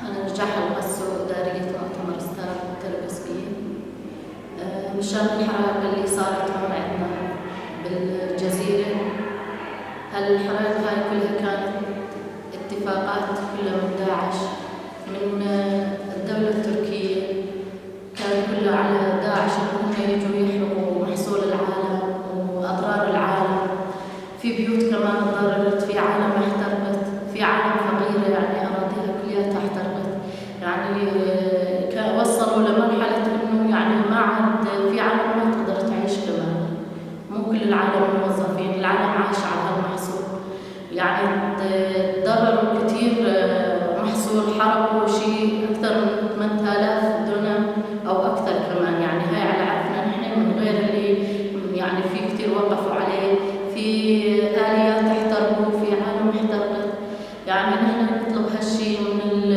أنا نجاح الغسو، إدارية مؤتمر ستار التربسبية. مشان الحرائق اللي صارت هون عندنا بالجزيرة، هالحرائق هاي كلها كانت اتفاقات كلها من داعش، من الدولة التركية، كان كله على داعش إنهم يجوا يحرقوا محصول العالم وأضرار العالم. في بيوت كمان تضررت، في عالم احترقت، في عالم فقيرة يعني أراضيها كلياتها احترقت، يعني وصلوا لمرحلة إنه يعني ما عاد في عالم ما تقدر تعيش كمان، مو كل العالم موظفين، العالم عايشة على هالمحصول، يعني تضرروا كثير محصول، حرقوا شيء أكثر من 8000 دونم أو أكثر كمان، يعني هاي على عرفنا نحن من غير اللي يعني في كثير وقفوا عليه، في آليات احترقوا، في عالم احترقت، يعني نحن نطلب هالشيء من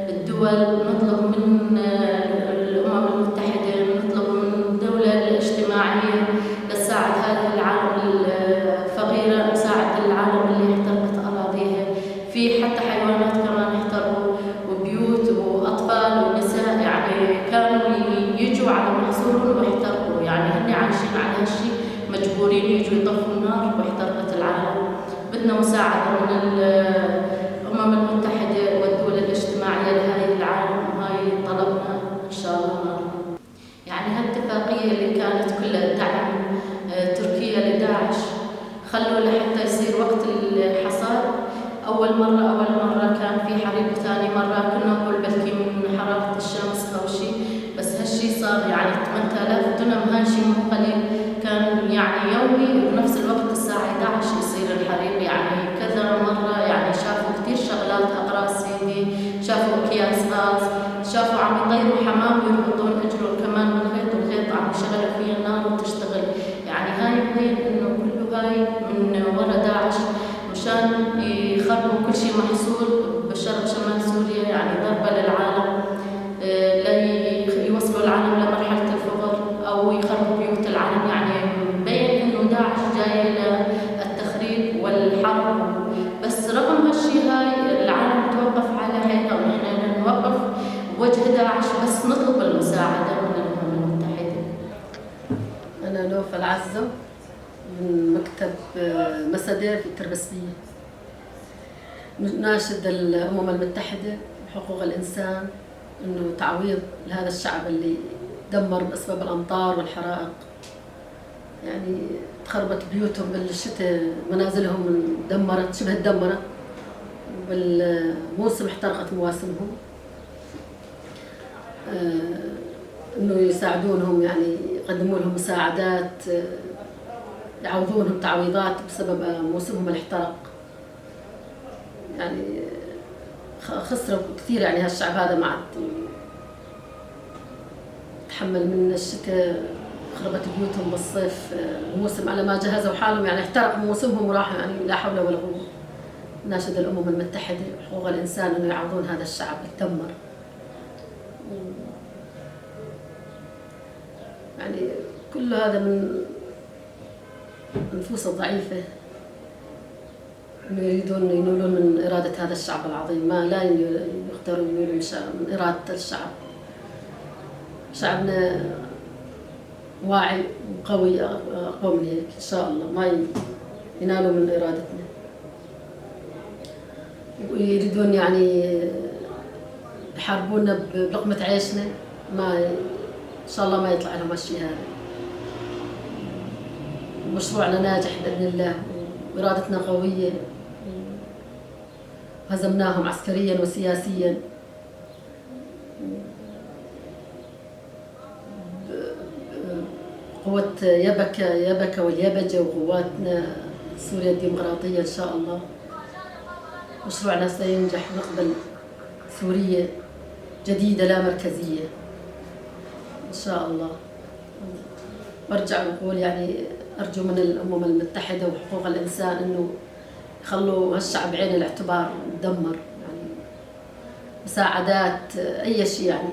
الدول، نطلب من الأمم المتحدة، نطلب من الدولة الاجتماعية لتساعد هذه العالم الفقيرة، تساعد العالم اللي احترقت أراضيها، في حتى حيوانات كمان احترقوا وبيوت وأطفال ونساء، يعني كانوا يجوا على محصولهم واحترقوا، يعني هن عايشين على هالشيء، مجبورين يجوا يطفوا النار واحترقت العالم. بدنا مساعدة من الأمم المتحدة والدول الاجتماعية لهاي العالم، وهاي طلبنا إن شاء الله. يعني هالاتفاقية اللي كانت كلها دعم تركيا لداعش، خلوا لحتى يصير وقت الحصاد. أول مرة كان في حريق، وثاني مرة كنا نقول بلكي من حرارة الشمس أو شيء، بس هالشيء صار يعني 8000 دونم، هاي شيء مو قليل، كان يعني يومي بنفس الوقت الساعة 11 يصير الحريق، يعني كذا مرة، يعني شافوا كثير شغلات، أقراص سيدي، شافوا أكياس غاز، شافوا عم يطيروا حمام ويربطون اجرهم كمان بالخيط، والخيط عم يشغلوا فيه النار وتشتغل، يعني هاي مبين إنه كله هاي من ورا داعش مشان يخربوا كل شيء محصول بشرق شمال سوريا، يعني ضربة للعالم، ليوصلوا العالم لمرحلة الفقر أو يخربوا بيوت العالم، يعني مبين إنه داعش جاي للتخريب والحرب، بس رغم هالشيء هاي العالم توقف على حيطة، ونحن نوقف بوجه داعش، بس نطلب المساعدة من الأمم المتحدة. أنا نوفل العزو من مكتب مسدة في التربسبية، ناشد الأمم المتحدة وحقوق الإنسان إنه تعويض لهذا الشعب اللي دمر بسبب الأمطار والحرائق، يعني تخربت بيوتهم بالشتاء، منازلهم دمرت، شبه تدمرت، وبالموسم احترقت مواسمهم، إنه يساعدونهم، يعني يقدموا لهم مساعدات، يعوضونهم تعويضات بسبب موسمهم اللي احترق، يعني خسروا كثير، يعني هالشعب هذا ما عاد تحمل من الشتاء، خربت بيوتهم بالصيف، الموسم على ما جهزوا حالهم يعني احترق موسمهم وراح، يعني لا حول ولا قوة. ناشد الأمم المتحدة وحقوق الإنسان إنه يعوضون هذا الشعب اللي تدمر، يعني كل هذا من النفوس الضعيفة، إنه يريدون ينولون من إرادة هذا الشعب العظيم، ما لا يقدرون ينولون من إرادة الشعب. شعبنا واعي وقوي، أقوى من هيك إن شاء الله، ما ينالوا من إرادتنا، ويريدون يعني يحاربونا بلقمة عيشنا، ما إن شاء الله ما يطلع لهم هالشيء هذا. مشروعنا ناجح بإذن الله، وإرادتنا قوية، هزمناهم عسكريا وسياسيا. قوة يبكة واليبجة وقواتنا سوريا الديمقراطية إن شاء الله مشروعنا سينجح، ونقبل سوريا جديدة لا مركزية إن شاء الله. برجع وأقول يعني أرجو من الأمم المتحدة وحقوق الإنسان إنه يخلوا هالشعب بعين الاعتبار مدمر، يعني مساعدات أي شيء يعني.